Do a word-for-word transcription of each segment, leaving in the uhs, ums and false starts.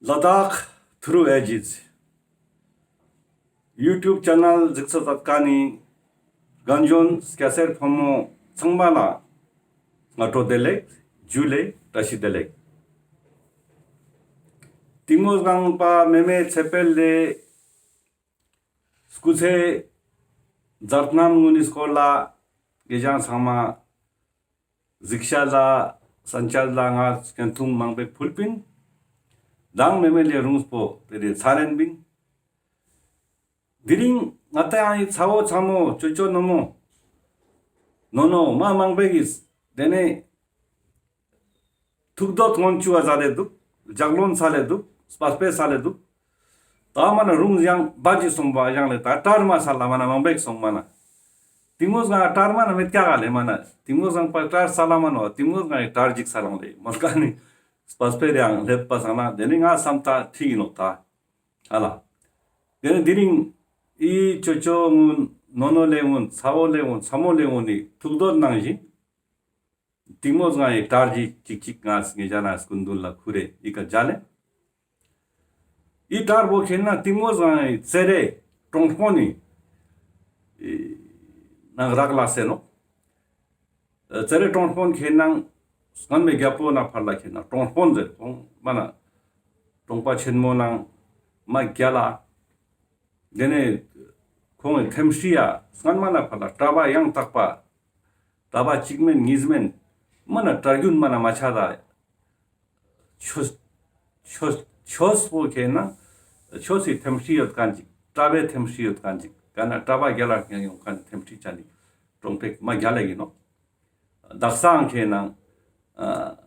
ལ་དྭགས་ཐུ་རུ་ཨེ་ཇིས་ཡུ་ཊུབ་ཅེ་ནལ་གཟིགས་ས་ཛད་ཁན་ནི་རྒན་གཞོན་སྐྱ་སེར་ཕོ་མོ་ཚང་མ་ལ་སྔ་དྲོ་བདེ་ལེགས། ཇུ་ལེ། བཀྲ་ཤིས་བདེ་ལེགས། གཏིང་མོ་སྒང་པ་མེ་མེ་ཚེ་འཕེལ་ལེ་སྐུ་ཚེ་མཛད་རྣམ་གུན་ནི་སྐོར་ལ་ཉེ་ཞ་ཚང་མ་གཟིགས་ཤེས་ལ་གསན་ཤེས་ལ་ང་སྐྱོན་ཐུང་མང་པོ་ཕུལ་པིན། མདང་མེ་མེ་ལེ་རུངས་པོ་ཏེ་རེ་ཚར་ཨིན་པིན། དེ་རིང་ང་ཏང་ཡང་ཚ་བོ་ཚ་མོ་ཅོ་ཅོ་ནོ་མོ་ནོ་ནོ་མ་མང་པོ་གིས་ཏེ་ནེ་ཐུགས་འདོད་སྔོན་ཆུ་བ་ཟ་ལེ་འདུག། ལྗགས་ལན་ས་ལེ་འདུག། སྤ་སྤེ་ས་ལེ་འདུག། ཏ་མ་ན་རུངས་ཡང་བ་ཅི་སོང་བ་ཡང་ལེ་ཏ་ཏྲར་མ་ས་ལ་མ་ན་མང་པོ་སོང་མ་ན། གཏིང་མོ་སྒང་ཏྲར་མ་ན་མེད་ཀྱག་ག་ལེ་མ་ན། གཏིང་མོ་སྒང་པ་ཏྲར་ས་ལ་མ་ནོ། གཏིང་མོ་སྒང་ཏྲར་ཅིག་ས་ལང་ལེ་མོལ་ཀ་ནི་སྤ་སྤེ་རེ་ཡང་ལེབ་པ་སང་ན་ཏེ་ནེ་ང་སམ་ཏ་ཁྲིག་ཨིན་ནོག་ཏ། ཧ་ལ། ཏེ་ནེ་དེ་རིང་འི་ཅོ་ཅོ་གུན་ནོ་ནོ་ལེ་གུན་ཚ་བོ་ལེ་གུན་ཚ་མོ་ལེ་གུན་ནི་ཐུགས་འདོད་ནང་བཞིན་གཏིང་མོ་སྒང་ངི་ཏྲར་ཅིག་ཅིག་ཅིག་ང་ངེ་ཞ་ན་སྐུ་མདུན་ལ་ཁུར་རེ་འི་ཀ་མཇལ་ལེ། འི་ཏྲར་བོ་ཁེ་ན་གཏིང་མོ་སྒང་ངི་ཙེ་རེ་ཀྲོང་དཔོན་ནི་ནང་རག་ལས་སེ་ནོ། ཙེ་རེ་ཀྲོང་དཔོན་ཁེ་ན་སྔན་མེ་རྒྱལ་པོ་ནེ་ཕར་ལ་ཁེ་ན་ཀྲོང་དཔོན་ཟེར་ཁོང་མ་ན་ཀྲོང་པ་ཆེན་མོ་ནང་མ་རྒྱལ་ལ། ཏེ་ནེ་ཁོང་ངི་ཐེམ་སྲི་ཡ་སྔན་མ་ནེ་ཕར་ལ་གྲྭ་པ་ཡང་དག་པ་གྲྭ་པ་གཅིག་མན་གཉིས་མན་མ་ན་གྲྭ་རྒྱུན་མ་ན་མ་ཆ་ད་ཆོས་ཆོས་ཆོས་པོ་ཁེ་ན་ཆོས་སི་ཐེམ་སྲི་ཡོད་ཁན་ཅིག། གྲྭ་པའི་ཐེམ་སྲི་ཡོད་ཁན་ཅིག། ག་ན་གྲྭ་པ་རྒྱལ་ལ་ཡོང་ཁན་ཐེམ་སྲི་ཅན་ནི་ཀྲོང་པེག་མ་རྒྱལ་ལ་ཨིན་ནོག། དག་སང་ཁེ་ན་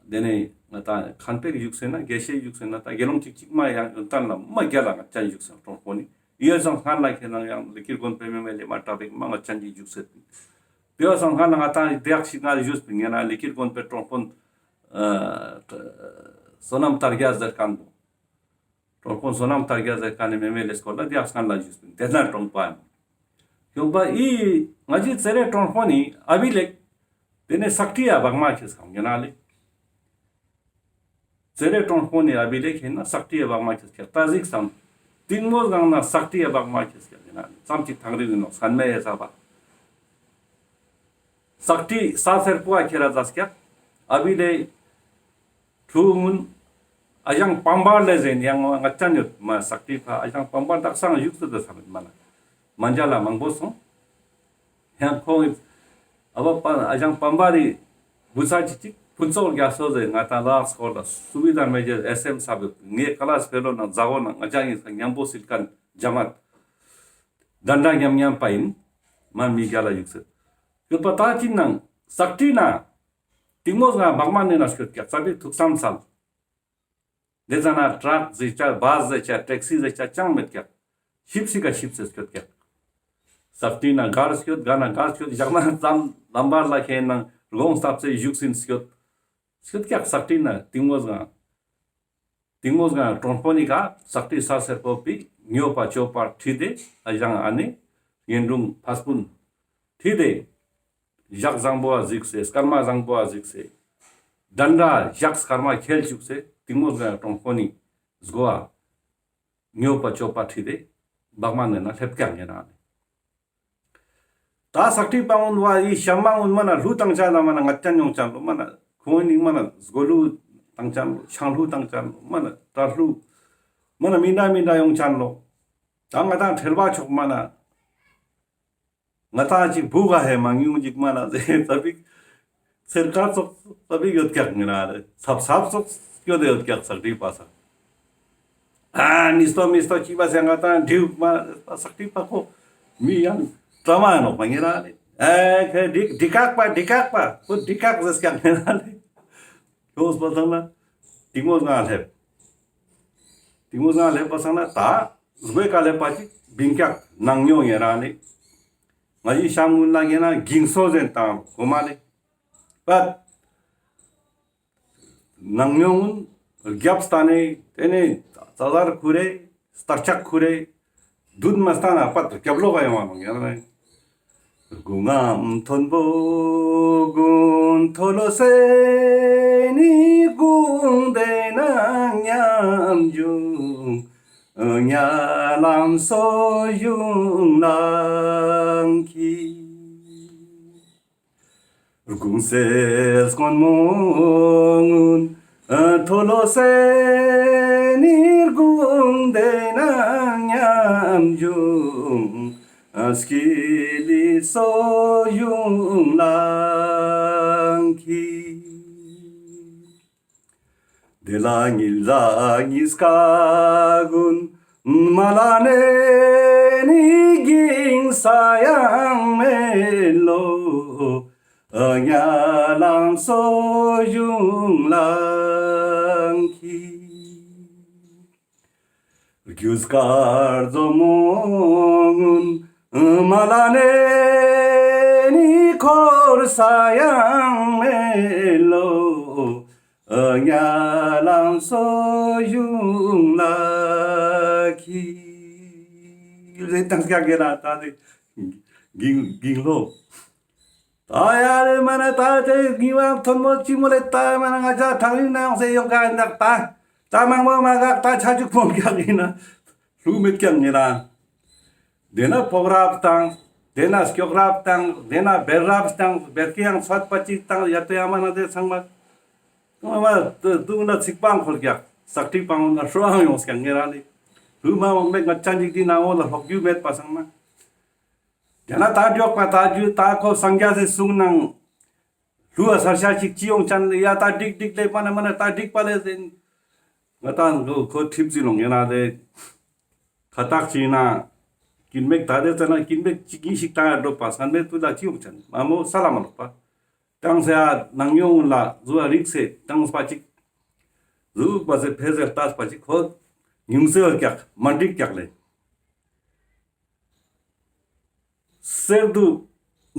ཏེ་ནེ་ང་ཏང་ཁན་པེག་བཞུགས་སེ་ན་དགེ་བཤེས་བཞུགས་སེ་ན་ཏ་དགེ་སློང་ཅིག་ཅིག་མ་ཡང་ཡོན་ཏན་ལ་མ་རྒྱལ་ལ་ང་ཅན་བཞུགས་སེ་ཀྲོང་དཔོན་ནི་ཡོད་སང་སྔན་ལ་ཁེ་ན་ཡང་ལི་ཀིར་དགོན་པེ་མེ་མེ་ལེ་མ་གྲྭ་པེག་མ་ང་ཅན་ཅིག་བཞུགས་སེ་ཏེ་བ་སང་སྔན་ལ་ང་ཏང་དེ་ཡག་ཞིག་ང་བཞུགས་པིན་ཡང་ན་ལི་ཀིར་དགོན་པེ་ཀྲོང་དཔོན་བསོད་ནམས་དར་རྒྱས་ཟེར་ཁན་བོ། ཀྲོང་དཔོན་བསོད་ནམས་དར་རྒྱས་ཟེར་ཁན་ནི་མེ་མེ་ལེ་སྐོར་ལ་དེ་ཡག་སྔན་ལ་བཞུགས་པིན་ཏེ་ན་ཀྲོང་པ་ཨིན། ཡོང་པ་འི་ང་ཞི་ཙེ་རེ་ཀྲོང་དཔོན་ནི་ཨ་བི་ལེགས། ཏེ་ནེ་སག་ཏི་ཡ་བག་མ་ཁེས་ཁང་ཡོད་ན་ལེ། ཙེ་རེ་ཀྲོང་དཔོན་ནི་ཨ་བི་ལེགས་ཁེ་ན་སག་ཏི་ཡ་བག་མ་ཁེས་ཁེ་ཏ་ཟིག་སམ། གཏིང་མོ་སྒང་ན་སག་ཏི་ཡ་བག་མ་ཁེས་ཁེ་ཡོད་ན་ལེ་ཙམ་ཅིག་ཐང་རི་ཨིན་ནོག་སན་མེ་ཡེ་ས་བ། སག་ཏི་ས་སེར་པོ་ཨ་ཁྱེར་ར་ཛ་སྐྱག་ཨ་བི་ལེ་ཁྲུ་མུན་ཨ་ཞང་པམ་པར་ལེ་ཟེར་ཡང་ང་ཅན་ཡོད་མ་སག་ཏི་ཕ་ཨ་ཞང་པམ་པར་དག་སང་བཞུགས་སུ་དུ་ས་མེད་མ་ན་མན་ཇ་ལ་མང་པོ་སོང་། ཡང་ཁོང་ཨ་བ་པ་ཨ་ཞང་པམ་པར་རི་བུ་ཚ་ཅིག་ཅིག་ཕུན་ཚོགས་རྒྱ་མཚོ་ཟེར་ང་ཏང་ལ་སྐོར་ལ་སུ་བི་དར་མེ་ཇེ་ཨེས་ཨེམ་ས་བི་ངའི་ཀ་ལ་སི་ཕེ་ལོ་ནང་ཛ་འོ་ནང་ང་ཅན་ཡིན་ས་མཉམ་པོ་སིལ་ཁན་ཇ་མ་དན་དྲ་མཉམ་མཉམ་པ་ཡིན། མ་མི་རྒྱ་ལ་བཞུགས་སེ་ཡོད་པ་ཏ་ཅི་ནང་སག་ཏི་ན་གཏིང་མོ་སྒང་བག་མ་ནེ་ན་སྐྱོད་ཀྱག་ཙ་པིག་ཐུགས་བསམ་སལ། ཏེ་ཙ་ན་ཏྲག་ཟེར་ཅ་བཱས་ཟེར་ཅ་ཊེག་སི་ཟེར་ཅ་ཅང་མེད་ཀྱག། ཤིབ་སི་ཀ་ཤིབ་སེ་སྐྱོད་ཀྱག། སག་ཏི་ན་གར་སྐྱོད་ག་ན་གར་སྐྱོད་ཞག་ན་ཙམ་ལམ་བར་ལ་ཁེ་ནང་དགོང་སྟབས་སེ་བཞུགས་སིན་སྐྱོད། སྐྱོད་ཀྱག་སག་ཏི་ན་གཏིང་མོ་སྒང་། གཏིང་མོ་སྒང་ཀྲོང་དཔོན་ནི་ཀ་སག་ཏི་ས་སེར་པོ་པི་ཉོ་པ་ཅོ་པ་ཁྲིད་དེ་ཨ་ཞང་ཨ་ནེ་ཡེན་དྲུང་ཕ་སྤུན་ཁྲིད་དེ་ཞག་བཟང་པོ་ཨ་གཟིགས་སེ་སྐར་མ་བཟང་པོ་ཨ་གཟིགས་སེ་དན་དྲ་ཞག་སྐར་མ་ཁྱེལ་བཅུག་སེ་གཏིང་མོ་སྒང་ཀྲོང་དཔོན་ནི་སྒོ་ཨ་ཉོ་པ་ཅོ་པ་ཁྲིད་དེ་བག་མ་ནེ་ན་ལེབ་ཀྱག་ཡིན་ན་ནི། ཏ་སག་ཏི་པ་འུན་བ་འི་ཤམ་མ་འུན་མ་ན་ལྷུ་ཏང་ཅན་ན་མ་ན་ང་ཅན་ཡོང་ཅན་ལོ་མ་ན་ཁོང་ནི་མ་ན་སྒོ་ལྷུ་ཏང་ཅན་ལོ་ཤང་ལྷུ་ཏང་ཅན་ལོ་མ་ན་ཏྲ་ལྷུ་མ་ན་མི་འདྲ་མི་འདྲ་ཡོང་ཅན་ལོ། ཏ་ང་ཏང་ཁྲེལ་བ་ཆོག་མ་ན། ང་ཏང་ཅིག་བུ་ག་ཧེ་མ་ངུ་ཅིག་མ་ན་ཟེར་ཙ་པིག་ཚེར་ཀ་ཙོགས་ཙ་པིག་ཡོད་ཀྱག་ངེ་ན་རེ་སབ་སབ་ཙོགས་སྐྱོད་དེ་ཡོད་ཀྱག་སག་ཏི་པ་ས། ཨ་མི་སྟོ་མི་སྟོ་ཅི་པ་ཟེར་ང་ཏང་འདྲིའུ་མ་སག་ཏི་པ་ཁོ་མི་ཡང་ཏྲ་མ་ཡང་ནོག་པ་ངེ་ན་རེ་ཨེ་ཁེ་འདི་འདི་ཀག་པ་འདི་ཀག་པ་ཁོ་འདི་ཀག་ཟེར་ཀྱག་ངེ་ན་རེ་ཁྱོངས་པ་ཐང་ན་གཏིང་མོ་སྒང་ལེབ། གཏིང་མོ་སྒང་ལེབ་པ་སང་ན་ཏ་སྒོའི་ཀ་ལེབ་པ་ཅིག་བིང་ཀྱག་ནང་ཉོ་ཡེ་རང་ནི། ང་ཞི་ཤམ་འུན་ལ་ཡེ་ན་གིང་སོ་ཟེར་ཏང་གོ་མ་ནི། པད་ནང་ཉོ་འུན་རྒྱབ་སྟ་ནེ་ཏེ་ནེ་ཙ་ཙར་ཁུ་རེ་སྟར་ཆག་ཁུ་རེ་དུད་མ་སྟ་ན་པད་རྒྱབ་ལོག་ག་ཡོང་བ་མང་ཡང་ན། དགུང་ངམ་མཐོན་པོ་དགུང་མཐོ་ལོ་སེ་ནི་དགུང་ལྡན་ན་མཉམ་འཇུག། དམྱལ་ལམ་སོ་བྱུང་ལང་ཁྱི། དགུང་ཟས་སྔོན་མོ་སྔུན། མཐོལ་ལོ་སེ་ནི་དགུང་ལྡེ་ན་ཉམ་ཆུང་། སྐྱིད་ལི་སོ་བྱུང་ལང་ཁྱི། དེ་ལ་ཉིལ་ལ་ཉིས་ཀ་གུན། མ་ལ་ནེ་ནི་གིང་ས་ཡང་མེད་ལོ། དམྱལ་ལམ་སོ་བྱུང་ལང་ཁྱི། རྒྱུ་སྐར་ཛོ་མོ་གུན། མ་ལ་ནེ་ནི་འཁོར་ས་ཡང་མེད་ལོ། དམྱལ་ལམ་སོ་བྱུང་ལང་ཁྱི། ཟེར་ཏང་སྐྱག་གེ་ར་ཏ་དེ་གིང་གིང་ལོ། ཏ་ཡ་རེ་མ་ན་ཏ་དེ་ཉི་བ་མཐོན་མོ་ཅི་མོ་ལེ་ཏ་མ་ན་ང་ཅ་ཐང་རིང་ནང་སེ་ཡོང་ག་ཡིན་ད་ཏ། ཏ་མང་མོ་མ་ག་ཏ་ཆ་ཅུག་ཕོང་ག་ཡིན་ན་ལུ་མེད་ཀྱང་ཉེ་རང་། དེ་ན་ཕོག་རབ་དང་། དེ་ན་སྐྱོག་རབ་དང་། དེ་ན་བེར་རབ་དང་། བེར་ཀི་ཡང་ཚོད་པ་ཅིག་དང་ཡ་ཏོ་ཡ་མ་ན་དེ་ཚང་མ། ང་མ་དུ་ན་ཚིག་པང་ཁོལ་ཀྱག་སག་ཏི་པང་ན་ཧྲོ་ཡོང་ཀྱག་ཉེ་རང་ནི། ལུ་མ་འོང་མེད་ང་ཅན་ཅིག་དེ་ན་འོང་ལ་ལོག་རྒྱུ་མེད་པ་ཚང་མ། དེ་ན་ད་འཇོག་པ་ད་རྒྱུ་ད་ཁོ་སངས་རྒྱས་སི་གསུང་ནང་། ལུ་བ་སར་ཤ་ཅིག་ཅི་ཡོང་ཅན་ལེ་ཡ་ད་འགྲིག་འགྲིག་ལེ་མ་ན་མ་ན་ད་འགྲིག་པ་ལེ་ཟེར། ང་ད་ཁོ་ཁོ་ཁྲིབ་ཟིན་ལོང་ཡིན་ན་ལེ། ཁ་ཏག་ཅིག་ན། སྐྱིན་མེད་ད་དེ་ཙ་ན་སྐྱིན་མེད་ཅིག་གིས་ཤིག་ད་འགྲོ་པ་སན་མེད་དུ་ལ་ཅི་ཡོང་ཅན་མ་མོ་ས་ལ་མ་ལོག་པ། ཏང་སེ་ཨ་ནང་ཡོང་ལ་ཟུ་བ་རིག་སེ་ཏང་སྤ་ཅིག་ཟུག་པ་སེ་ཕེ་ཟེར་ལྟ་སྤ་ཅིག་ཁོ་ཉུང་སེ་བར་ཀྱག་མ་འགྲིག་ཀྱག་ལེ། གསེར་དུ་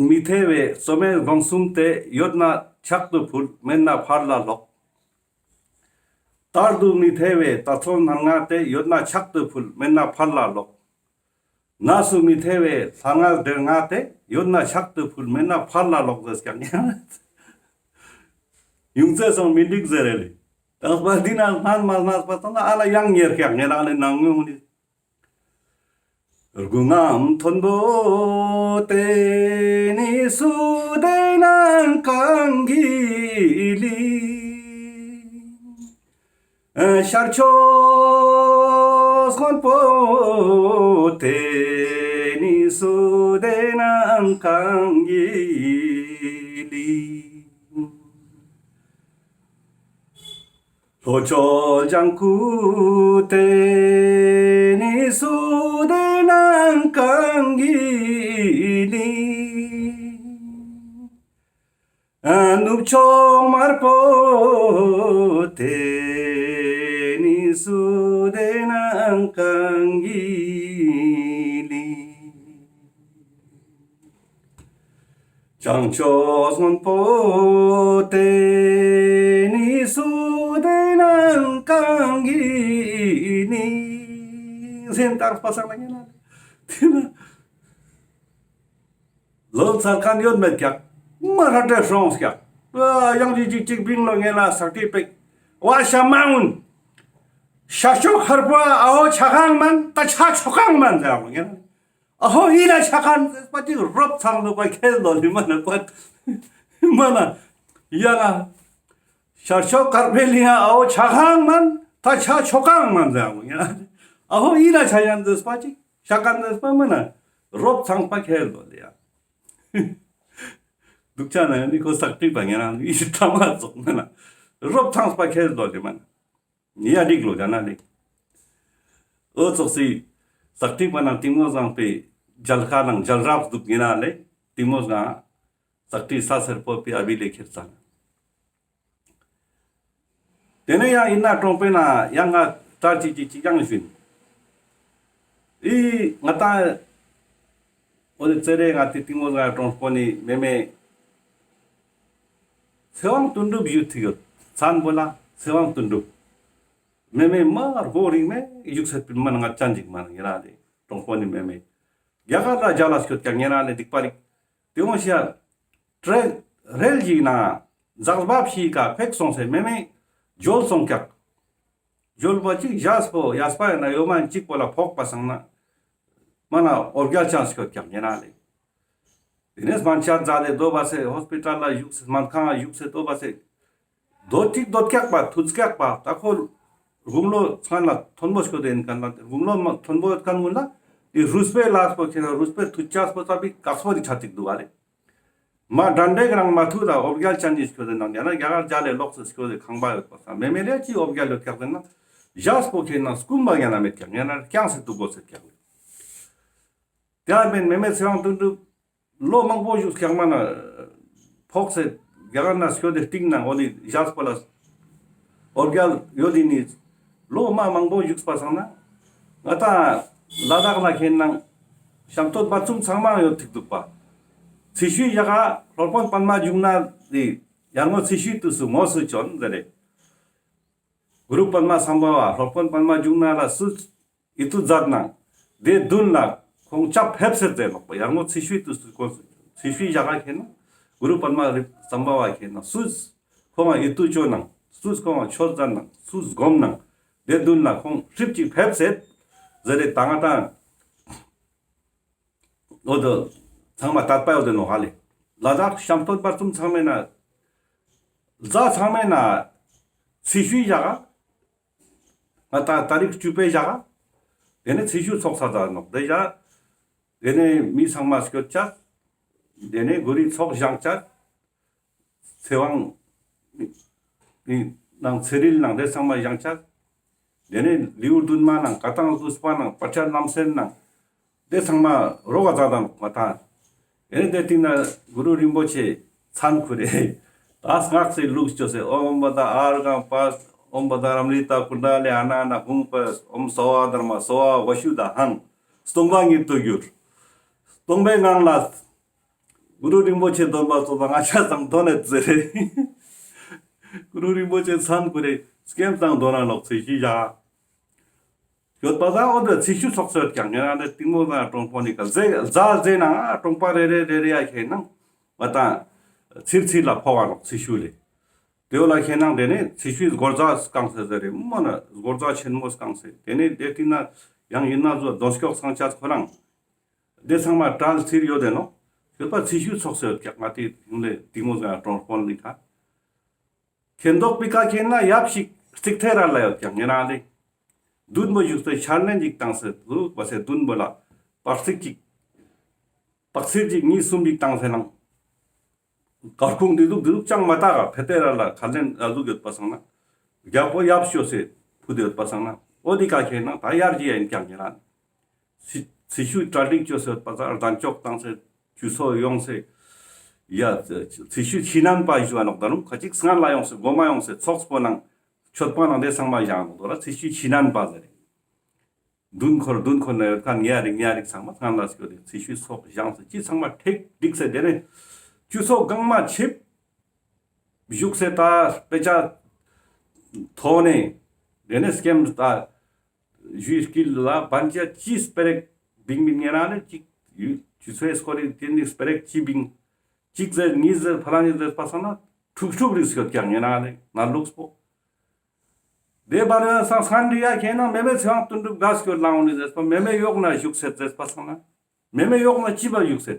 མི་ཐེ་བའི་བཙོ་མའི་སྒོང་གསུམ་དེ་ཡོད་ན་ཕྱག་ཏུ་ཕུལ་མེད་ན་ཕར་ལ་ལོག། དར་དུ་མི་ཐེ་བའི་ད་ཚོན་སྣ་ལྔ་དེ་ཡོད་ན་ཕྱག་ཏུ་ཕུལ་མེད་ན་ཕར་ལ་ལོག། ནས་སུ་མི་ཐེ་བའི་ལྷ་ལྔ་འདྲེ་ལྔ་དེ་ཡོད་ན་ཕྱག་ཏུ་ཕུལ་མེད་ན་ཕར་ལ་ལོག་ཟེར་ཀྱང་ཡང་ཡུང་ཚེ་སོང་མི་འགྲིག་ཟེར་རེ་ལེ། དང་པ་འདི་ན་སྣན་མ་སྣན་པ་སོང་ན་ཨ་ལ་ཡང་ཉེར་ཀྱག་ཉེ་རང་ལེ་ནང་ངུ་ནི། དགུང་ངམ་མཐོན་པོ་དེ་ནི་སུ་དེ་ནང་གང་གི་ལི། ཤར་ཕྱོགས་སྔོན་པོ་དེ་ནི་སུ་དེ་ནང་གང་གི་ལི། ལྷོ་ཕྱོགས་ལྗང་ཁུ་དེ་ནི་སུ་དེ་ནང་གང་གི་ལི། ནུབ་ཕྱོགས་དམར་པོ་དེ་ནི་སུ་དེ་ནང་གང་གི་ལི། བྱང་ཕྱོགས་སྔོན་པོ་དེ་ནི་སུ་དེ་ནང་གང་གི་ནི། སེམས་ལྟར་པ་སང་ན་ངེ་ན་དེ་ན་ལོ་ཚར་མཁན་ཡོད་མེད་ཀྱག་མ་ར་འདྲེ་སོང་ཀྱག་ཡང་ཅིག་ཅིག་ཅིག་བིང་ལོ་ངེ་ན་སག་ཏི་པེག་བ་ཤ་མ་འུན། ཤ་ཤོ་ཁར་པོ་ཨ་འོ་ཆ་ཁང་མན་ད་ཆ་ཆོ་ཁང་མན་ཟེར་ངེ་ན། ཨ་ཧོ་ཨི་ན་ཆ་ཁན་ཟེར་པ་ཅིག་རོབ་ཚང་ལོ་པ་ཁེལ་ལོ་ལི་མ་ན་པ། མ་ན་ཡ་ན་ཤར་ཕྱོགས་དཀར་པོའི་ལི་ཡ་ཨ་ཧོ་ཆ་ཁང་མན་ད་ཆ་ཆོ་ཁང་མན་ཟེར་ཡ་ཨ་ཧོ་ཨི་ན་ཆ་ཡན་ཟེར་པ་ཅིག་ཆ་ཁན་ཟེར་པ་མ་ན་རོབ་ཚང་པ་ཁེལ་ལོ་ལི་ཡ། དུག་ཆ་ན་ཡ་ནི་ཁོ་སག་ཏི་པ་ངེ་ན་ཨི་ཤི་ཐ་མ་ཙོག་མ་ན་རོབ་ཚང་པ་ཁེལ་ལོ་ལི་མ་ན། ཡ་འགྲིག་ལོ་ཡ་ན་ལེ། འོ་ཙོགས་སི་སག་ཏི་པ་ནང་གཏིང་མོ་བཟང་པའི་མཇལ་ཁ་ནང་མཇལ་རབས་འདུག་ཡིན་ན་ལེ། གཏིང་མོ་བཟང་སག་ཏི་ས་སེར་པོ་པའི་ཨ་བི་ལེ་ཁྱེར་ཙང་། དེ་ནས་ཡང་ཡིན་ན་གྲོང་པའི་ནང་ཡང་ང་ཏར་ཅིག་ཅིག་ཅིག་ཡང་བཞིན། ཨི་ང་ཏང་འོ་དེ་ཙེ་རེ་ང་ཏི་གཏིང་མོ་བཟང་གྲོང་པོ་ནི་མེ་མེ། ཚེ་དབང་དོན་གྲུབ་ཞུ་ཐིག་ཡོད། མཚན་པོ་ལ་ཚེ་དབང་དོན་གྲུབ། མེ་མེ་མ་རྒོ་རིང་མེ་ཡུག་སེ་པིན་མ་ན་ང་ཅན་ཅིག་མ་ན་ཉེ་ར་ལེ་གྲོང་པོ་ནི་མེ་མེ། རྒྱ་གར་ལ་རྒྱ་ལ་སྐྱོད་ཀྱང་ཉེ་ར་ལེ་སྡིག་པ་རིག། དེ་འོང་ཤ་ཏྲེ་རེལ་གྱི་ན་འཛག་སྦབ་ཤི་ཀ་ཕེག་སོང་སེ་མེ་མེ་འཇོལ་སོང་ཀྱག་འཇོལ་བ་ཅིག་ཞག་པོ་ཡས་པ་ཡིན་ན་ཡོ་མ་ཅིག་པོ་ལ་ཕོག་པ་སང་ན་མ་ན་འོ་བརྒྱལ་ཅན་སྐྱོད་ཀྱག་ཉེ་རང་ལེ། དེ་ནས་སྨན་ཆ་ཛ་ལེ་དོ་བ་སེ་ཧོས་པི་ཊལ་ལ་བཞུགས་སེ་སྨན་ཁང་ལ་བཞུགས་སེ་དོ་བ་སེ་དོ་ཅིག་དོ་ཀྱག་པ་ཐུད་ཀྱག་པ་ད་ཁོ་དགུང་ལོ་ཚང་ལ་མཐོན་པོ་སྐྱོད་དེ་ཡིན་མཁན་ལ་དགུང་ལོ་མ་མཐོན་པོ་ཡོད་མཁན་ཀུན་ལ་དེ་རུས་པའི་ལས་པོ་ཁྱེད་རང་རུས་པའི་ཐུད་ཅག་པོ་ཙ་པིག་ཀག་སོ་རི་ཆ་ཅིག་འདུག་བ་ལེ། མ་དྲན་འདྲེ་རང་མ་ཐུག་ད་འོ་བརྒྱལ་ཅན་ནི་སྐྱོད་དེ་ནང་ཡང་ན་རྒྱ་གར་རྒྱ་ལས་ལོག་སེ་སྐྱོད་དེ་ཁང་པ་ཡོད་པ་སང་མེ་མེ་ལས་ཅི་འོ་བརྒྱལ་ཡོད་ཀྱག་ཟེར་ན་ཞག་པོ་ཁྱེད་ན་སྐུམ་པ་ཡང་ན་མེད་ཀྱག་ཡང་ན་རྐྱང་སེ་འདུག་དགོས་ཟེར་ཀྱག་ལེ། དེ་ཡང་མེན་མེ་མེ་ཚེ་དབང་དོན་གྲུབ་ལོ་མང་པོ་བཞུགས་ཀྱག་མ་ན་ཕོག་སེ་རྒྱ་གར་ན་སྐྱོད་དེ་སྟིང་ན་འོ་ནི་ཞག་པོ་ལ་འོ་བརྒྱལ་ཡོད་དེ་ནི་ལོ་མ་མང་པོ་བཞུགས་པ་སང་ན་ང་ད་ལ་དྭགས་ལ་ཁེན་ན་ཤམ་སྟོད་བར་ཙུམ་ཚང་མ་ཡོད་ཐིག་འདུག་པ། ཚེ་ཤུལ་ཞག་ག་སློབ་དཔོན་པདྨ་འབྱུང་གནས་དེ་ཡར་ངོ་ཚེ་ཤུལ་དུས་སུ་ངོ་སུ་བྱོན་ཟེར་རེ། གུ་རུ་པདྨ་སམ་བྷ་ཝ་སློབ་དཔོན་པདྨ་འབྱུང་གནས་ལ་སུ་ཡིད་དུ་མཛད་ནང་དེ་མདུན་ལ་ཁོང་ཅག་ཕེབས་སེ་ཟེར་ལོག་པ་ཡར་ངོ་ཚེ་ཤུལ་དུས་སུ་ཁོང་ཚེ་ཤུལ་ཞག་ག་ཁེན་ན་གུ་རུ་པདྨ་རི་སམ་བྷ་ཝ་ཁེན་ན་སུས་ཁོང་ཡིད་དུ་བཅོ་ནང་སུས་ཁོང་ཆོས་མཛད་ནང་སུས་སྒོམ་ནང་དེ་མདུན་ལ་ཁོང་ཧྲིབ་ཅིག་ཕེབས་སེ་ཟེར་རེ་ད་ང་དང་འོ་དོ་ཚང་མ་དད་པ་ཡོད་དེ་ནོ་ཧ་ལེ། ལ་དྭགས་ཤམ་སྟོད་བར་ཙུམ་ཚང་མེ་ན་ལ་ཚང་མེ་ན་ཚེ་ཤུལ་ཞག་ག་ང་ད་ཏ་རིག་བཅུ་པའི་ཞག་ག་དེ་ནས་ཚེ་ཤུལ་ཚོགས་ས་ད་ནོག་དེ་ཞག་དེ་ནས་མི་ཚང་མ་སྐྱོད་ཅག་དེ་ནས་གུ་རུའི་ཚོགས་བཞེངས་ཅག་ཚེ་དབང་ནང་ཚེ་རིལ་ནང་དེ་ཚང་མ་བཞེངས་ཅག་དེ་ནས་ལེའུ་བདུན་མ་ནང་བཀའ་ཐང་ལྷུས་པ་ནང་དཔལ་ཆ་རྣམ་གསལ་ནང་དེ་ཚང་མ་རོགས་ག་ཛ་ད་ནོག་མ་ད། ཨེ་ནི་དེ་སྟིང་ན་གུ་རུ་རིན་པོ་ཆེ་མཚན་ཁུར་རེ། ད་སྔགས་སི་ལུགས་ཅོས་སེ་ཨོཾ་བ་དྷ་ཨརྒྷཾ་པཱ་ཨོཾ་བ་དྷ་རམ་རི་ཏ་ཀུན་ཌ་ལི་ཨ་ན་ན་ཧཱུྃ་ཕཊ་ཨོཾ་སརྦ་དྷརྨ་སརྦ་བ་ཤུདྡྷ་ཧཾ། སྟོང་པ་ཉིད་དུ་གྱུར། སྟོང་པའི་ངང་ལ་གུ་རུ་རིན་པོ་ཆེ་འདོན་པ་ཙོགས་ལ་ང་ཆ་ཚང་འདོན་ནས་ཟེར་རེ། གུ་རུ་རིན་པོ་ཆེ་མཚན་ཁུར་རེ་སྐེམ་ཚང་འདོན་ན་ལོག་ཚེ་ཤུལ་ཞག་ཡོད་པ་ད་འོ་དེ་ཚེ་ཤུལ་ཚོགས་སེ་ཡོད་ཀྱག་ཉེ་རང་ནས་གཏིང་མོ་ན་གྲོང་པོ་ནི་ཀ་ཟེ་ཛ་ཟེ་ནང་ང་གྲོང་པ་རེ་རེ་རེ་རེ་ཡ་ཁེན་ན་ང་ད་ཚིར་ཚིར་ལ་ཕོག་ག་ནོག་ཚེ་ཤུལ་ལེ། དེ་བོ་ལ་ཁེན་ན་དེ་ནས་ཚེ་ཤུལ་སྒོར་ཛ་སྐང་སེ་ཟེར་རེ་མོ་ན་སྒོར་ཛ་ཆེན་མོ་སྐང་སེ་དེ་ནས་དེ་སྟིང་ན་ཡང་ཡིན་ན་ཟོ་གདོང་སྐྱོགས་སང་ཆ་ཁོ་རང་དེ་ཚང་མ་གྲལ་ཚིར་ཡོད་དེ་ནོ། ཡོད་པ་ཚེ་ཤུལ་ཚོགས་སེ་ཡོད་ཀྱག་ང་དེ་ཡིན་ལེ་གཏིང་མོ་ཟེར་གྲོང་པོ་ནི་ཀ། ཁེན་ཐོག་པི་ཀ་ཁེན་ན་ཡབ་ཞིག་རྩིག་ཐེ་ར་ལ་ཡོད་ཀྱག་ཉེ་རང་ལེ། མདུན་པོ་བཞུགས་ཏེ་ཕྱག་ལེན་ཅིག་བཏང་སེ་འདུག་པ་སེ་མདུན་པོ་ལ་པར་རྩིག་ཅིག་པར་རྩིག་ཅིག་གཉིས་གསུམ་ཅིག་བཏང་སེ་ནང་གར་ཁུང་འདི་ཟུག་འདི་ཟུག་ཅང་མ་དག་ག་ཕེ་ཐེ་ར་ལ་ཁ་ལེན་ཨ་ཟུག་ཡོད་པ་སང་ན་རྒྱལ་པོ་ཡབ་ཤོ་སེ་ཕུད་དེ་ཡོད་པ་སང་ན་འོ་དེ་ཀ་ཁེན་ན་ད་ཡར་ཅི་ཡ་ཡིན་ཀྱག་ཉེ་རང་། ཚེ་ཚེ་ཤུལ་གྲ་སྒྲིག་ཅོས་སེ་ཡོད་པ་ས་གདན་ཅོག་བཏང་སེ་ཆུ་ཚོད་ཡོང་སེ། ཡ་ཚེ་ཤུལ་ཕྱི་ནང་པ་ཞུ་བ་ནོག་ད་རུང་ཁ་ཅིག་སྔན་ལ་ཡོང་སེ་སྒོ་མ་ཡོང་སེ་ཚོགས་པོ་ནང་མཆོད་པ་ནང་དེ་ཚང་མ་བཞེངས་ནོག་དོ་ར་ཚེ་ཤུལ་ཕྱི་ནང་པ་ཟེར་རེ། མདུན་འཁོར་མདུན་འཁོར་ན་ཡོད་ཁན་ཉེ་རིག་ཉེ་རིག་ཚང་མ་སྔན་ལ་སྐྱོད་དེ་ཚེ་ཤུལ་ཚོགས་བཞེངས་སེ་ཅི་ཚང་མ་ཁྲིག་ཁྲིག་སེ་དེ་ནས་ཆུ་ཚོད་གང་མ་ཆིབ་བཞུགས་སེ་ད་དཔེ་ཆ་ཐོག་ནས་དེ་ནས་སྐེམ་ད། ཞུའི་དཀྱིལ་ལ་བན་ཆ་ཅི་སྤེ་ར་ཞིག་བིང་བིང་ཉེ་རང་ལེ་ཅིག་ཡུ་ཆུ་ཚོད་སྐོར་རི་དེ་ནི་སྤེ་ར་ཞིག་ཅི་བིང་ཅིག་ཟེར་གཉིས་ཟེར་ཕ་ར་ནི་ཟེར་པ་སང་ན་ཁྲུག་ཁྲུག་རིགས་སྐྱོད་ཀྱག་ཉེ་རང་ལེ་ན་ལུགས་པོ། དེ་བར་ཡང་སང་སང་འདི་ཡ་ཁེན་ན་མེ་མེ་ཚེ་དབང་དོན་གྲུབ་དགའ་སྐྱོད་ལང་འོ་ནི་ཟེར་པ་མེ་མེ་ཡོག་ན་བཞུགས་སེ་ཟེར་པ་སང་ན་མེ་མེ་ཡོག་ན་ཅི་བ་བཞུགས་སེ།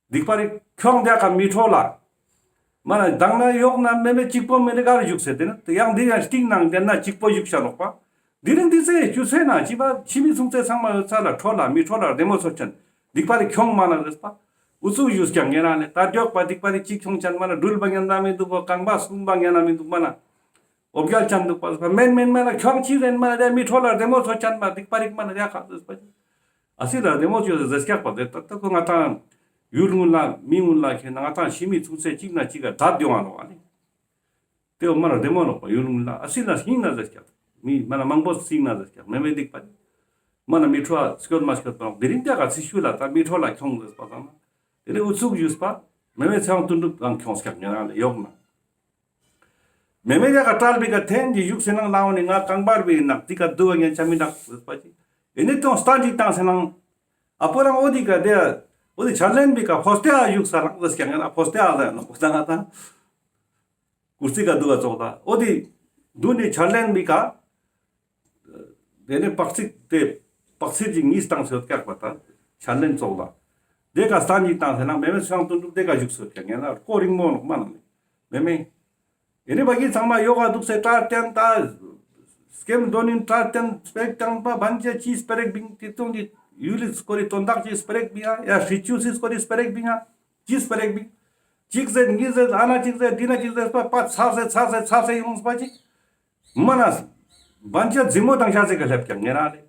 སྡིག་པ་རིག་ཁྱོང་དེ་ཀ་མི་ཁྲོ་ལ། མ་ན་དང་ན་ཡོག་ན་མེ་མེ་གཅིག་པོ་མེ་ནི་གར་བཞུགས་སེ་དེ་ན་ཡང་འདི་ཡང་སྟིང་ནང་དེ་ན་གཅིག་པོ་བཞུགས་ཤ་ནོག་པ། དེ་རིང་འདི་ཚེ་ཆུ་ཚེ་ན་ཅི་པ་ཕྱི་མི་སུང་ཚེ་ཚང་མ་ཡོད་ཚ་ལ་ཁྲོ་ལ་མི་ཁྲོ་ལ་བདེ་མོ་ཚོ་ཅན་སྡིག་པ་རིག་ཁྱོང་མ་ན་རེད་པ། ཨུ་ཚུགས་བཞུགས་ཀྱང་ཉེ་རང་ལེ་ད་མགྱོགས་པ་སྡིག་པ་རིག་གཅིག་ཁྱོང་ཅན་མ་ན་འགྲུལ་པ་ཉན་ན་མི་འདུག་པ་རྐང་པ་སྐུམ་པ་ཉན་ན་མི་འདུག་མ་ན། འོ་བརྒྱལ་ཅན་འདུག་པ་མེན་མེན་མ་ན་ཁྱོང་ཅི་རེན་མ་ན་དེ་མི་ཁྲོ་ལ་བདེ་མོ་ཚོ་ཅན་པ་སྡིག་པ་རིག་མ་ན་དེ་ཁ་ཟེར་པ་ཅི། ཨ་སི་ལ་བདེ་མོ་ཅོས་ཟེར་སྐྱག་པ་དེ་ད་ད་ཁོ་ང་ཏང་ཡུལ་ངུན་ལ་མི་ངུན་ལ་ཁེན་ན་ང་ཏང་ཕྱི་མི་ཚུགས་ཚེ་གཅིག་ན་གཅིག་ག་བརྡབ་ཡོང་ང་ནོག་ཨ་ནི། དེ་འོ་མ་ན་བདེ་མོ་ནོག་པ་ཡུལ་ངུན་ལ་ཨ་སི་ལ་སྙིང་ན་ཟེར་སྐྱག་མི་མ་ན་མང་པོ་སྙིང་ན་ཟེར་སྐྱག་མེ་མེ་སྡིག་པ་མ་ན་མི་ཁྲོ་ཨ་སྐྱོད་མ་སྐྱོད་པ་ནོག་དེ་རིང་ཀྱག་ག་ཚི་ཤུ་ལ་ད་མི་ཁྲོ་ལ་ཁྱོང་ཟེར་པ་ཙམ་ན་དེ་ནི་ཨུ་ཚུགས་ཡུས་པ་མེ་མེ་ཚེ་དབང་དོན་གྲུབ་གང་ཁྱོང་སྐྱག་ཉེ་རང་ལ་ཡོག་ན། མེ་མེ་ཡ་ག་ཏྲལ་བི་ག་ཐེན་གྱི་བཞུགས་སེ་ནང་ལ་འོ་ནི་ང་རྐང་པར་བི་ནག་ཏི་ཀ་དུ་བ་ཉན་ཆ་མི་ནག་ཟེར་པ་ཅི། ཨེ་ནི་ཏོང་སྟན་ཅིག་བཏང་སེ་ནང་ཨ་པོ་རང་འོ་དི་ཀ་དེ་འོ་དི་ཆར་ལེན་བི་ཀ་ཕོ་སྟེ་ཨ་བཞུགས་ས་རང་ཟེར་སྐྱང་ཡ་ན་ཕོ་སྟེ་ཨ་ཟེར་ནོག་པོ་ད་ང་ད་ཀུར་སི་ཀ་དུ་བ་ཙོག་ད་འོ་དི་དུ་ནི་ཆར་ལེན་བི་ཀ་ དེ་ནས་དཔག་ཚིག་དེ་དཔག་ཚིག་ཅིག་གཉིས་བཏང་སོད་ཀྱག་པ་ད་ཆར་ལེན་ཙོགས་ལ། དེ་ཀ་སྟན་གཉིས་བཏང་ཟེར་ན་མེ་མེ་ཚེ་དབང་དོན་གྲུབ་དེ་ཀ་བཞུགས་སོད་ཀྱག་ངེ་ན་ཀོ་རིང་མོ་ནོག་མ་ན་ལེ། མེ་མེ། ཨེ་ནི་བ་གི་ཚང་མ་ཡོ་ག་འདུག་སེ་ཏྲར་བསྟན་ད། སྐྱེམས་དོན་ནི་ཏྲར་བསྟན་སྤེ་ར་བཏང་པ་བན་ཅ་ཅི་སྤེ་ར་བིང་དེ་ཙོང་གི་ཡུལ་ལི་སྐོར་རི་དོན་དག་ཅི་སྤེ་ར་བིང་ཡ་ཡ་ཧྲི་ཅུ་སི་སྐོར་རི་སྤེ་ར་བིང་ཡ་ཅི་སྤེ་ར་བིང་། གཅིག་ཟེར་གཉིས་ཟེར་ཨ་ན་གཅིག་ཟེར་འདི་ན་གཅིག་ཟེར་པ་པ་ཚ་སེ་ཚ་སེ་ཚ་སེ་ཡོངས་པ་ཅིག་མ་ན་བན་ཅ་རྫི་མོ་དང་ཤ་ཟེ་ག་སླེབས་ཀྱག་ངེ་ན་ལེ།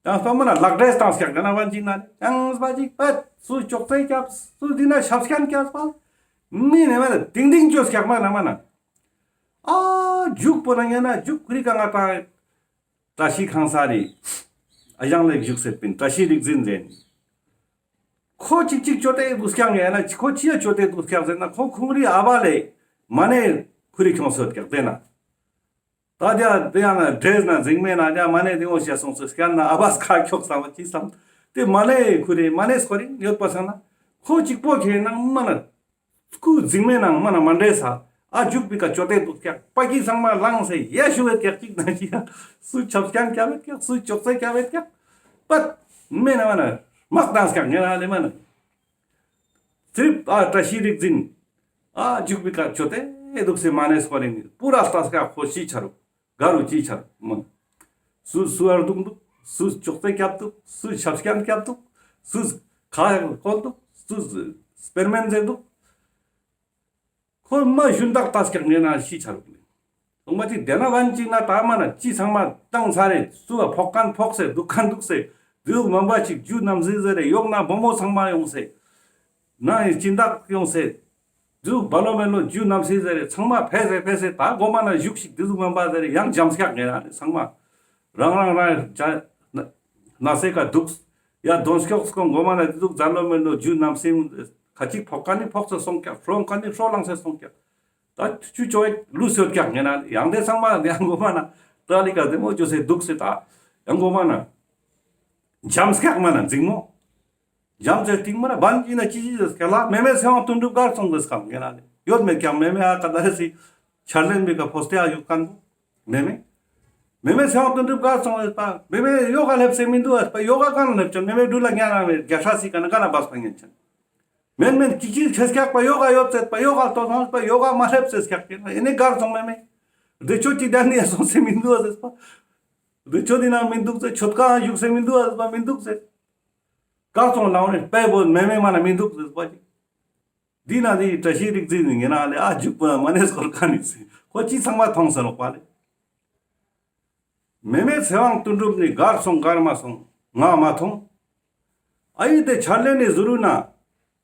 ཡང་སྤ་མ་ན་ལག་འབྲེལ་བཏང་སྐྱག་ན་བན་ཅིག་ན་ཡང་སྤ་ཅིག་པད་སུ་ཅོག་ཙེ་སྐྱབས་སུ་འདི་ན་ཞབས་སྐྱན་སྐྱབས་པ། མི་ནེ་མ་ན་ཏིང་ཏིང་ཅོས་སྐྱག་མ་ན་མ་ན། ཨ་ཇུག་པོ་ན་ཡང་ན་ཇུག་ཁུ་རི་ཀ་ང་ཏང་བཀྲ་ཤིས་ཁང་ས་རི་ཨ་ཞང་ལེགས་བཞུགས་སེ་པིན་བཀྲ་ཤིས་རིག་འཛིན་ཟེར་ནི། ཁོ་ཅིག་ཅིག་ཅོ་ཏེ་དུག་སྐྱག་ཡང་ན་ཁོ་ཅི་ཡ་ཅོ་ཏེ་དུག་སྐྱག་ཟེར་ན་ཁོ་ཁོང་རི་ཨ་བ་ལེ་མ་ནེ་ཁུ་རི་ཁྱོང་སོད་སྐྱག་ཟེར་ན། ད་དེ་ཡང་ན་འདྲེས་ན་འཛིང་མེད་ན་དེ་མ་ནེ་དེ་འོ་ཞེས་སོང་ཚེ་སྐྱར་ན་ཨ་བས་ཁ་ཁྱོག་ས་བ་ཅི་སམ། དེ་མ་ནེ་ཁུ་རེ་མ་ནེ་སྐོར་རིང་ཡོད་པ་སང་ན་ཁོ་གཅིག་པོ་ཁྱེད་ནང་མ་ན་ཁུ་འཛིང་མེད་ནང་མ་ན་མ་འདྲེས་ས། ཨ་ཇུག་པི་ཀ་ཅོ་ཏེ་དུག་སྐྱག་པ་ཀི་ཚང་མ་ལངས་སེ་ཡ་ཞུ་བེད་སྐྱག་ཅིག་ན་ཅི་ཡ་སུ་ཆབ་སྐྱང་སྐྱ་བེད་སྐྱག་སུ་ཅོག་ཙེ་སྐྱ་བེད་སྐྱག་པད་མེད་ན་མ་ན་མག་དང་སྐྱག་ངེ་ན་ལེ་མ་ན། ཚིབ་ཨ་བཀྲ་ཤིས་རིག་འཛིན། ཨ་ཇུག་པི་ཀ་ཅོ་ཏེ་དུག་སེ་མ་ནེ་སྐོར་རིང་པུ་ར་ལྟ་སྐྱག་ཁོ་ཤི་ཆ་རུག་ག་རུ་ཅི་ཆ་རུག་མོ། སུ་སུ་ཨར་དུག་དུག་སུ་ཅོག་ཙེ་སྐྱབས་དུག་སུ་ཆབ་སྐྱང་སྐྱབས་དུག་སུ་ཁ་ཡང་ཀོལ་དུག་སུ་སྤེར་མེན་ཟེར་དུག་ཁོ་མ་ཞུན་དག་ལྟ་སྐྱག་ངེ་ན་ཤི་ཆ་རུག་ལེ། ཐོང་མ་ཅིག་དེ་ན་བན་ཅིག་ན་ད་མ་ན་ཅི་ཚང་མ་བཏང་ཚར་རེ་སུ་བ་ཕོག་མཁན་ཕོག་སེ་དུག་མཁན་དུག་སེ་དུག་མང་པ་ཅིག་རྒྱུ་ནམ་སེ་ཟེར་རེ་ཡོག་ན་བུ་མོ་ཚང་མ་ཡོང་སེ་ན་ཡི་སྦྱིན་བདག་ཡོང་སེ་དུག་བ་ལོ་མེ་ལོ་རྒྱུ་ནམ་སེ་ཟེར་རེ་ཚང་མ་ཕེ་སེ་ཕེ་སེ་ད་གོ་མ་ན་བཞུགས་ཤིག་དུག་མང་པ་ཟེར་རེ་ཡང་འཇམ་སྐྱག་ངེ་ན་ཚང་མ་རང་རང་རང་ན་སེ་ཀ་དུག་ཡ་དོན་སྐྱོག་སྐོང་གོ་མ་ན་དུག་བ་ལོ་མེ་ལོ་རྒྱུ་ནམ་སེ་ཁ་ཅིག་ཕོག་མཁན་ནི་ཕོག་སེ་སོང་སྐྱག་ཧྲོ་མཁན་ནི་ཧྲོ་ལངས་སེ་སོང་སྐྱག་ད་ཆུ་ཅོ་ལུས་ཡོད་ཀྱག་ངེ་ན་ཡང་དེ་ཚང་མ་ཡང་གོ་མ་ན་ཏྲ་ལི་ཀ་དེ་མོ་ཅོ་སེ་དུག་སེ་ད་ཡང་གོ་མ་ན་འཇམ་སྐྱག་མ་ན་འཛིང་མོ་འཇམ་ཚེ་སྟིང་མ་ན་བན་ཅིག་ན་ཅི་ཅི་ཟེར་སྐྱག་ལ་མེ་མེ་ཚེ་དབང་དོན་གྲུབ་གར་སོང་ཟེར་སྐྱག་ངེ་ན་ཡོད་མེད་ཀྱང་མེ་མེ་ཨ་ཀ་ད་རེ་སི་ཆར་ལེན་མི་ཀ་ཕོ་སྟེ་ཨ་ཡོད་མཁན་པོ་མེ་མེ་མེ་མེ་ཚེ་དབང་དོན་གྲུབ་གར་སོང་ཟེར་པ་མེ་མེ་ཡོ་ག་སླེབས་སེ་མི་དུག་ཨ་པ་ཡོ་ག་གང་སླེབས་ཅན་མེ་མེ་འགྲུལ་ལ་ཉ་ན་མེ་རྒྱ་ཧྲ་སི་ཀ་ན་ག་ན་བས་པ་ཉན་ཅན། མེན་མེན་ཅིག་ཅིག་ཆེ་སྐྱག་པ་ཡོ་ག་ཡོད་ཚེ་པ་ཡོ་ག་ལྟོ་སོང་པ་ཡོ་ག་མ་སླེབས་ཚེ་སྐྱག་ཡིན་ན་ཨེ་ནེ་གར་སོང་མེ་མེ། དེ་ཆོ་ཅི་དན་ནི་སོང་སེ་མི་དུག་ཟེར་པ། དེ་ཆོ་དེ་ན་མི་དུག་ཟེར་ཆོད་ཀ་བཞུགས་སེ་མི་དུག་ཟེར་པ་མི་དུག་ཟེར། གར་སོང་ལའོ་ནི་པེ་བོ་མེ་མེ་མ་ན་མི་དུག་ཟེར་པ་ཅིག་དེ་ན་དེ་བཀྲ་ཤིས་རིག་འཛིན་ནི་ངེ་ན་ལེ་ཨ་ཇུག་པ་མ་ནེ་སྐོར་ཀ་ནི་ཟེར་ཁོ་ཅི་ཚང་མ་མཐོང་ཟེར་ལོག་པ་ལེ། མེ་མེ་ཚེ་དབང་དོན་གྲུབ་ནི་གར་སོང་གར་མ་སོང་ང་མ་མཐོང་། ཨ་ཡི་དེ་ཆར་ལེན་ནི་ཟུ་རུ་ན་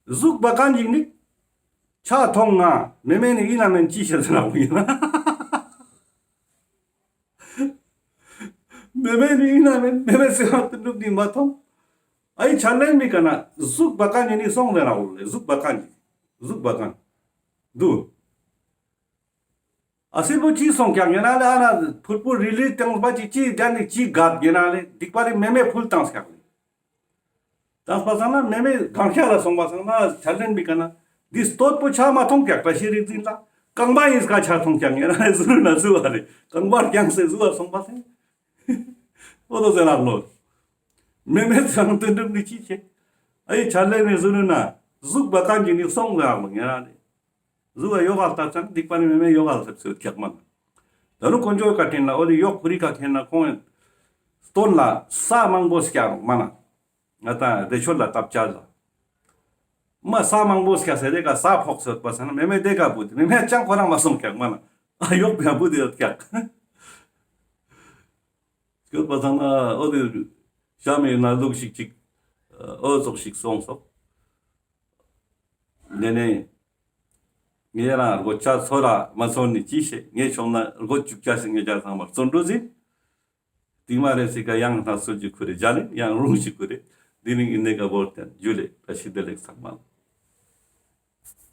གཟུགས་བ་ཀན་ཅིག་ནི་ཆ་མཐོང་ང་མེ་མེ་ནི་ཨི་ན་མེན་ཅི་ཤེས་ཟེར་ན་བུ་ཡིན་ན། མེ་མེ་ནི་ཨི་ན་མེན་མེ་མེ་ཚེ་དབང་དོན་གྲུབ་ནི་མ་མཐོང་། ཨ་ཡི་ཆར་ལེན་མི་ཀ་ན་གཟུགས་བ་ཀན་ཅིག་ནི་སོང་ཟེར་ན་བུ་ལེ་གཟུགས་བ་ཀན་ཅིག་གཟུགས་བ་ཀན་དུ། ཨ་སི་པོ་ཅི་སོང་ཀྱག་ཡིན་ན་ལེ་ཨ་ན་ཕུར་པུ་རི་ལི་ཏེང་པ་ཅི་ཅི་ཏེ་ནི་ཅི་གད་ཡིན་ན་ལེ་སྡིག་པ་རི་མེ་མེ་ཕུལ་ཏང་ཀྱག་ལེ། ཏང་པ་སང་ན་མེ་མེ་གང་ཤ་ལ་སོང་པ་སང་ན་ཆར་ལེན་མི་ཀ་ན་འདི་སྟོད་པོ་ཆ་མ་མཐོང་ཀྱག་བཀྲ་ཤིས་རིག་འཛིན་ལ་རྐང་པ་ཡིན་ཀ་ཆ་མཐོང་ཀྱག་ཡིན་ན་ལེ་ཟུ་རུ་ན་ཟུ་བ་རེ་རྐང་པ་རྐྱང་སེ་ཟུ་བ་སོང་པ་སེ་འོ་དོ་ཟེར་ལག་ལོ། མེ་མེ་ཚང་དོན་འགྲུབ་ནི་ཅི་ཆེ། ཨ་ཡི་ཆར་ལེན་མི་ཟུ་རུ་ན་གཟུགས་བ་ཀན་ཅིག་ནི་སོང་ཟེར་ལག་ལོ་ཡིན་ན་ལེ། གཟུགས་ལ་ཡོ་ག་ལྟ་ཙང་སྡིག་པ་ནི་མེ་མེ་ཡོ་ག་ལ་ཐེབས་སེ་ཡོད་ཀྱག་མ་ན། ད་རུང་དཀོན་མཆོག་བཀའ་དྲིན་ལ་འོ་དེ་ཡོག་ཁུ་རི་ཀ་ཁེན་ན་ཁོང་སྟོན་ལ་ས་མང་པོ་སྐྱ་རོག་མ་ན། ང་ད་དེ་ཆོད་ལ་བཏབ་བྱ་ལ། མ་ས་མང་པོ་སྐྱ་སེ་དེ་ཀ་ས་ཕོག་སེ་ཡོད་པ་སང་ན་མེ་མེ་དེ་ཀ་བུད་མེ་མེ་ཅང་ཁོ་རང་མ་སོང་ཀྱག་མ་ན། ཨ་ཡོག་པ་བུད་དེ་ཡོད་ཀྱག་སྐྱོད་པ་སང་ན་འོ་དེ་ཤ་མེ་ན་ལུག་ཞིག་ཅིག་འོ་ཙོགས་ཤིག་སོང་སོག་དེ་ནས་ངེ་རང་སྒོ་ཆ་ཚོ་ར་མ་ཚོར་ནི་ཅི་ཤེས། ངེ་ཆོང་ན་སྒོ་ཅུག་ཆ་ཞིག་ངེ་ཆ་ཚང་མ་བརྩོན་འགྲུས་ཡིན། དེ་མ་རེད་སི་ཀ་ཡང་སྣ་ཚོགས་ཀྱི་ཁུ་རེ་འཇལ་ཡང་རུང་ཞིག་ཁུ་རེ་དེ་རིང་ཨི་ནེ་ཀ་བོར་ཏེ་ཇུ་ལེ་བཀྲ་ཤིས་བདེ་ལེགས་ཚང་མ།